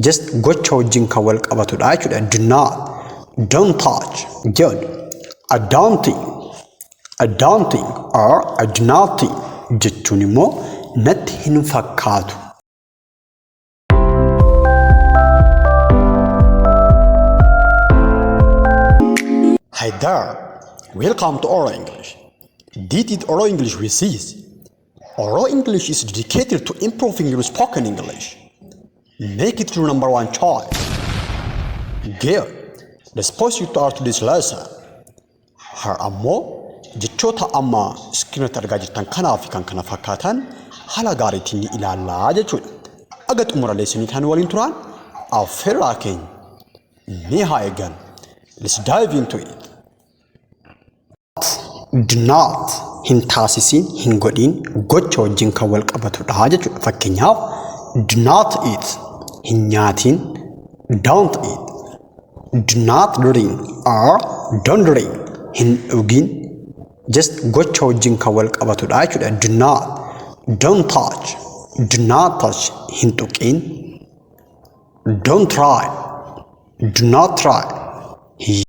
Just gocha wajjin kan wal qabatudha jechuudha. Do not, don't touch. Good. I don't think, I don't think or I do not think jechuun immoo natti hin fakkaatu. Hi there. Welcome to Oral English. This is Oral English with Sis. Oral English is dedicated to improving your spoken English. Make it your number one choice. Good. Let's proceed to our today's lesson. Har'a ammoo jechoota amma iskiriinatti argaa jirtan kanaa fi kan kana fakkaatan haala gaariitiin ni ilaallaa jechuudha. Aga xumura leesanii kan waliin turaan affeerraa keenya ni haa eegan. Let's dive into it. Do not hin taasisiin, hin godhiin, gocha wajjin kan wal qabatudha jechuudha. Fakkeenyaaf, do not eat hin nyaatiin, don't eat, do not drink or don't drink hin dhugin, just gocha wajjin kan wal qabatudha jechuudha. Do not, don't touch, do not touch hin tuqin, don't try, do not try hin